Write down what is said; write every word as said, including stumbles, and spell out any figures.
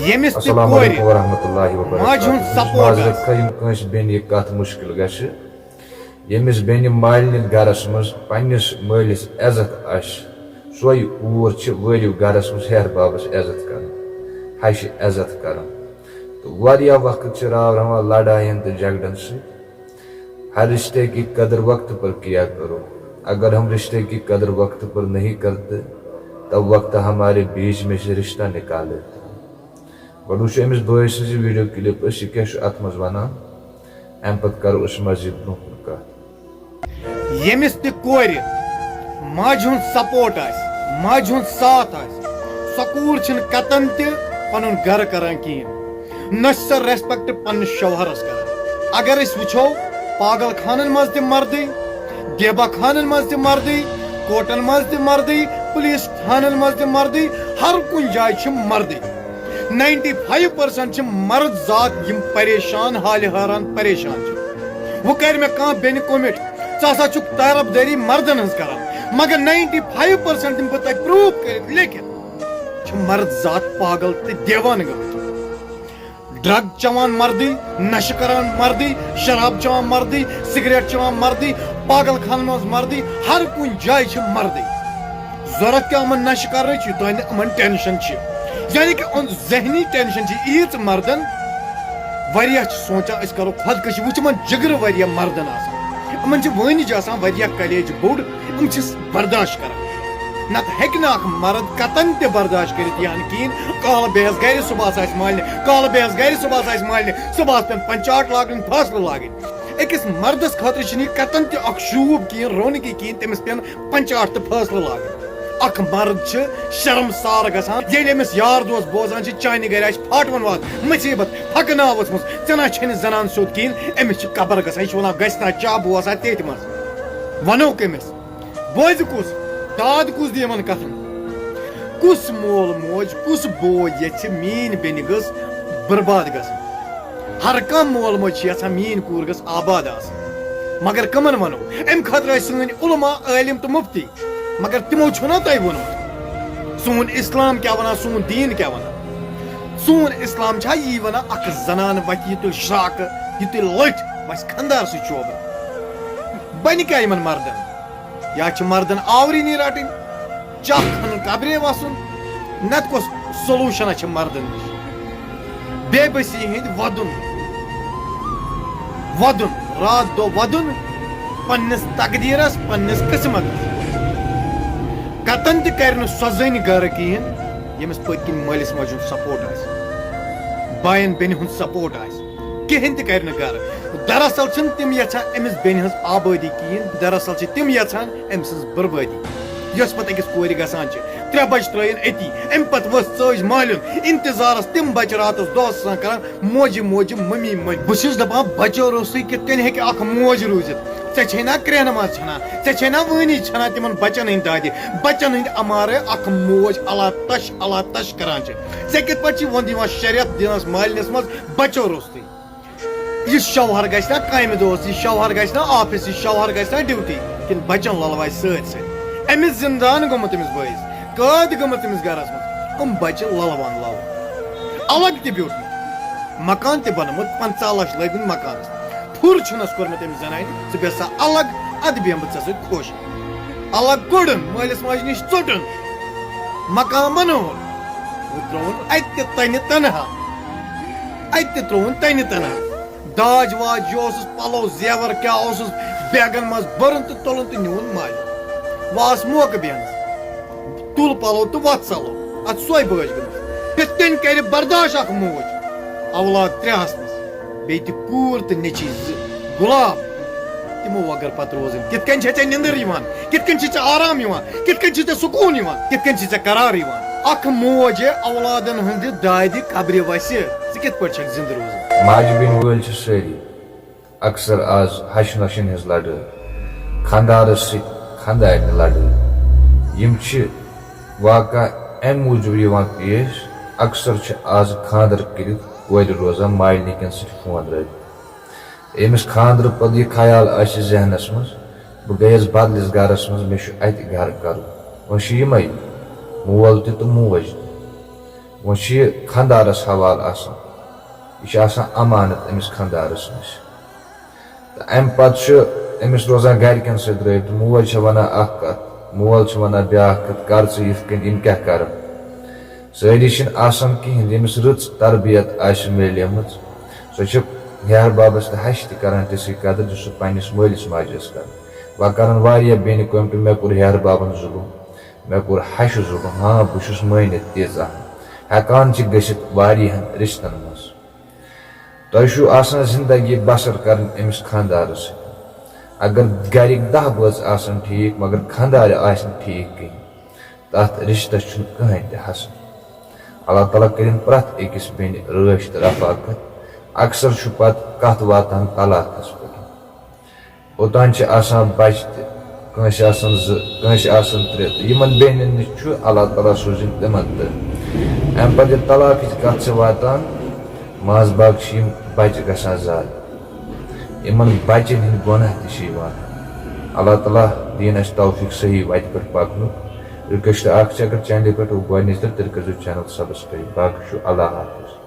ییٚمِس تہِ السلام کورِ علیکم ورحمۃ اللہ ماجہِ ہُنٛد وبرکاتہ۔ سپورٹ معذرت آسہِ۔ کھا یِم کٲنٛسہِ بیٚنہِ یہِ کتھ مُشکِل گژھِ، ییٚمِس بیٚنہِ مالِنہِ گرس منٛز پننِس مٲلِس عزت آسہِ، سۄے اوٗر چھِ وٲرِو گرس منٛز ہیہر بابس عزت کران، ہشہِ عزت کران۔ تہٕ واریاہ وقت چھِ راو رواں لڑاین تہٕ جھگڑن سۭتۍ۔ ہر رشتے کی قدر وقت پر کیا کرو، اگر ہم رشتے کی قدر وقت پر نہیں کرتے، تب وقت ہمارے بیچ میں سے رشتہ نکال لیتا۔ گۄڈٕ وٕچھو أمِس بٲے سٕنٛز یہِ ویٖڈیو کِلِپ أسۍ، یہِ کیٛاہ چھُ اَتھ منٛز وَنان، اَمہِ پَتہٕ کَرو أسۍ مَزیٖد برٛونٛہہ کُن کَتھ۔ ییٚمِس تہِ کورِ ماجہِ ہُنٛد سپورٹ آسہِ، ماجہِ ہُنٛد ساتھ آسہِ، سۄ کوٗر چھِنہٕ کتن تہِ پنُن گرٕ کران کِہیٖنۍ، نہ چھِ سۄ ریسپیکٹ پننِس شوہرس کران۔ اگر أسۍ وٕچھو، پاگل خانن منٛز تہِ مردٕے، دیبا خانن منٛز تہِ مردٕے، کورٹن منٛز تہِ مردٕے، پُلیٖس تھانن منٛز تہِ مردٕے، ہر کُنہِ جایہِ چھِ مردٕے۔ ناینٹی فایو پٔرسنٹ چھِ مرد ذات یِم پریشان، حالہِ حٲران پریشان چھِ۔ وۄنۍ کرِ مےٚ کانٛہہ بیٚنہِ کومنٹ، "ژٕ ہسا چھُکھ طرفدٲری مردن ہٕنٛز کران"، مگر ناینٹی فایو پٔرسنٹ دِمہٕ بہٕ تۄہہِ پروٗف کٔرِتھ لیکھِتھ، چھِ مرد ذات پاگل تہٕ دیوانہٕ گٔمٕتۍ۔ ڈرگ چٮ۪وان مردٕے، نشہٕ کران مردٕے، شراب چٮ۪وان مردٕے، سگریٹ چٮ۪وان مردٕے، پاگل خانن منٛز مردٕے، ہر کُنہِ جایہِ چھِ مردٕے۔ ضروٗرت کیٛاہ یِمن نشہٕ کرنٕچ، یوٗتاہ نہٕ یِمن ٹینشن چھِ، یعنی کہِ یِہُنٛد ذہنی ٹینشن چھِ ییٖژ مردن۔ واریاہ چھِ سونٛچان أسۍ کرو خۄدکٔشی، وٕچھ یِمن جگرٕ واریاہ مردن آسان، یِمن چھِ وٲنِج آسان واریاہ کلیج بوٚڑ، یِم چھِ برداشت کران۔ نتہٕ ہیٚکہِ نہٕ اکھ مرد قطعاً تہِ برداشت کٔرِتھ یہِ ہن کِہیٖنۍ۔ کالہٕ بیٚہس گرِ، صبحس آسہِ مالنہِ، کالہٕ بیٚہس گرِ، صبحس آسہِ مالنہِ، صبحس پٮ۪ن پنچاٹ لاگٕنۍ، فٲصلہٕ لاگٕنۍ۔ أکِس مردس خٲطرٕ چھِنہٕ یہِ قطعاً تہِ اکھ شوٗب کِہیٖنۍ، رونقی کِہیٖنۍ، تٔمِس پٮ۪ن پنچاٹ تہٕ فٲصلہٕ لاگٕنۍ۔ اکھ مرد چھِ شرمسار گژھان، ییٚلہِ أمِس یار دوس بوزان چھِ، "چانہِ گرِ آسہِ پھاٹوَن واد مُصیٖبت پھکناو ؤژھمٕژ، ژےٚ نہ چھے نہٕ زنان سیوٚد کِہیٖنۍ"، أمِس چھِ قبر گژھان، یہِ چھِ وَنان، "گژھِ نا چاہ، بہٕ وَسہٕ ہا تٔتھۍ منٛز"۔ وَنو کٔمِس؟ بوزِ کُس؟ داد کُس دِیہِ یِمن کتھن؟ کُس مول موج، کُس بوے یژھِ میٲنۍ بیٚنہِ گٔژھ برباد گژھٕنۍ؟ ہر کانٛہہ مول موج چھِ یژھان میٲنۍ کوٗر گٔژھ آباد آسٕنۍ۔ مگر کمن ونو؟ امہِ خٲطرٕ ٲسۍ سٲنۍ علماء، عٲلم تہٕ مفتی۔ مگر تِمو چھُنا تۄہہِ ووٚنمُت؟ سون اسلام کیٛاہ ونان، سون دیٖن کیٛاہ ونان؟ سون اسلام چھا یی ونان، اکھ زنان وتھِ، یہِ تُلہِ شراکہٕ، یہِ تُلہِ لٔٹھۍ، وسہِ خندار سۭتۍ چوبہٕ؟ بنہِ کیٛاہ یِمن مردن؟ یا چھِ مردن آورینی رٹٕنۍ، چکھ کھنُن، قبرے وسُن، نتہٕ کۄس سولوشنا چھِ مردن نِش؟ بے بسی ہٕنٛدۍ ودُن، ودُن، راتھ دۄہ ودُن پننِس تقدیرس، پننِس قسمتس۔ قطعاً تہِ کرِ نہٕ سۄ زٔنۍ گرٕ کِہیٖنۍ، ییٚمِس پٔتۍ کِنۍ مٲلِس ماجہِ ہُنٛد سپورٹ آسہِ، باین بیٚنہِ ہُنٛد سپورٹ آسہِ، کِہیٖنۍ تہِ کرِ نہٕ گرٕ۔ دراصل چھِنہٕ تِم یژھان أمِس بیٚنہِ ہٕنٛز آبٲدی کِہیٖنۍ، دراصل چھِ تِم یژھان أمۍ سٕنٛز بربٲدی۔ یۄس پتہٕ أکِس کورِ گژھان چھِ، ترٛےٚ بجہِ ترٲیِن أتی، اَمہِ پتہٕ ؤژھ ژٲج مالیُن، انتظارس تِم بچہِ راتس دۄہس آسان کران، "موجہِ، موجہِ، ممی، ممی"۔ بہٕ چھُس دپان، بچو روٚستُے کِتھ کٔنۍ ہیٚکہِ اکھ موج روٗزِتھ؟ ژےٚ چھے نا کرٛیٚہنہٕ منٛز ژھٮ۪نان؟ ژےٚ چھے نا وٲنی ژھٮ۪نان تِمن بچن ہٕنٛدۍ دادِ؟ بچن ہٕنٛدۍ امارے اکھ موج اللہ تش، اللہ تش کران چھِ۔ ژےٚ کِتھ پٲٹھۍ چھِ وۄنۍ دِوان شریعت دِنس مالِنِس منٛز بچو روٚستُے؟ یہِ شوہر گژھِ نا کامہِ دۄہس، یہِ شوہر گژھِ نا آفس، یہِ شوہر گژھِ نا ڈیوٹی، کِنہٕ بچن للوایہِ سۭتۍ سۭتۍ؟ أمِس زندان گوٚمُت، أمِس بٲیِس قٲد گٔمٕژ، أمِس گرس منٛز یِم بچہِ للوان لل۔ الگ تہِ بیوٗٹھمُت، مکان تہِ بنومُت، پنٛژاہ لچھ لٲگمٕتۍ مکانس، پھُر چھُنس کوٚرمُت أمِس زنانہِ، "ژٕ بیٚہہ سا الگ، ادٕ بیٚہمہٕ بہٕ ژےٚ سۭتۍ خۄش۔" الگ کوٚڑُن، مٲلِس ماجہِ نِش ژوٚٹُن، مکان بنووُن، وۄنۍ ترٛووُن اتہِ تہِ تنہِ تنہا، اتہِ تہِ ترٛووُن تنہِ تنہا۔ داج واج یہِ اوسُس، پلو زیور کیٛاہ اوسُس، بیگن منٛز بٔرُن تہٕ تُلُن تہٕ نیوٗن مالہِ۔ وۄنۍ آس موقعہٕ بیٚہنس، تُل پلو تہٕ وۄتھ ژلو۔ اتھ سۄے بٲج گٔمٕژ۔ کِتھ کٔنۍ کرِ برداش اکھ موج؟ اولاد ترٛےٚ آسنس، بیٚیہِ تہِ کوٗر تہٕ نیٚچی زٕ۔ غلام، تِمو وغٲر پتہٕ روزٕنۍ۔ کِتھ کٔنۍ چھےٚ ژےٚ نِندٕر یِوان؟ کِتھ کٔنۍ چھُے ژےٚ آرام یِوان؟ کِتھ کٔنۍ چھُے ژےٚ سکوٗن یِوان؟ کِتھ کٔنۍ چھُے ژےٚ قرار یِوان؟ اکھ موج اولادن ہٕنٛدِ دادِ قبرِ وسہِ، ژٕ کِتھ پٲٹھۍ چھکھ زِندٕ روزان؟ ماجہِ بیٚنہِ وٲلۍ چھِ سٲری۔ اکثر آز ہشہِ نۄشن ہٕنٛز لڑٲے، خانٛدارس سۭتۍ خانٛدارنہِ لڑٲے، یِم چھِ واقعہ امہِ موٗجوٗب یِوان پیش، اکثر چھِ آز خانٛدر کٔرِتھ کورِ روزان مالنہِ کٮ۪ن سۭتۍ فون رٲبطہٕ۔ ییٚمِس خانٛدرٕ پتہٕ یہِ خیال آسہِ ذہنس منٛز، "بہٕ گٔیَس بدلِس گرس منٛز، مےٚ چھُ اتہِ گرٕ کرُن"، وۄنۍ چھِ یِمے، مول تہِ تہٕ موج تہِ۔ وۄنۍ چھُ یہِ خانٛدارَس حوالہٕ آسان، یہِ چھُ آسان امانت أمِس خانٛدارَس نِش۔ تہٕ اَمہِ پَتہٕ چھُ أمِس روزان گَرِکٮ۪ن سۭتۍ رٲبطہٕ۔ موج چھےٚ وَنان اَکھ کَتھ، مول چھُ وَنان بیٛاکھ کَتھ، کَر ژٕ یِتھ کٔنۍ، یِم کیٛاہ کَرَن؟ سٲری چھِنہٕ آسان کِہیٖنۍ۔ ییٚمِس رٕژ تربیت آسہِ میلیمٕژ، سۄ چھِ ہیہَر بابَس تہٕ ہَشہِ تہِ کَران تِژھٕے قدر، یُس سُہ پنٛنِس مٲلِس ماجہِ ٲس کَران۔ وۄنۍ کَرَن واریاہ بیٚنہِ کٲم کہِ مےٚ کوٚر ہیہَر بابَن ظُلُم، مےٚ کوٚر ہَشہِ ظُلُم۔ ہاں، بہٕ چھُس مٲنِتھ تیٖژاہ ہن۔ ہٮ۪کان چھِ گٔژھِتھ واریاہَن رِشتَن منٛز۔ تۄہہِ چھُو آسان زِندگی بسر کَرٕنۍ أمِس خانٛدارَس سۭتۍ۔ اگر گَرِکۍ دَہ بٲژ آسَن ٹھیٖک، مگر خانٛدارِ آسہِ نہٕ ٹھیٖک کِہیٖنۍ، تَتھ رِشتَس چھُنہٕ کٕہٕنۍ تہِ حسن۔ اللہ تعالیٰ کٔرِن پرٛٮ۪تھ أکِس بیٚنہِ رٲچھ تہٕ رفاقت۔ اکثر چھُ پَتہٕ کَتھ واتان طلاقَس پٮ۪ٹھ۔ اوٚتام چھِ آسان بَچہِ تہِ، کٲنٛسہِ آسَن زٕ، کٲنٛسہِ آسَن ترٛےٚ، تہٕ یِمَن بیٚنٮ۪ن نِش چھُ اللہ تعالیٰ سوٗزِن تِمَن تہٕ۔ اَمہِ پَتہٕ ییٚلہِ طلاقٕچ کَتھ چھِ واتان، منٛزٕ باگ چھِ یِم بَچہِ گژھان زیادٕ۔ یِمَن بَچَن ہِنٛدۍ گۄناہ تہِ چھِ یِوان۔ اللہ تعالیٰ دِیِن اَسہِ توفیٖق صحیح وَتہِ پٮ۪ٹھ پَکنُک۔ رِکویسٹ اَکھ چھِ، اگر چینلہِ پٮ۪ٹھ وۄنۍ گۄڈٕنِچ لَٹہِ، تیٚلہِ کٔرۍزیو چینل سبسکرائب۔ باقٕے چھُ اللہ حافظ۔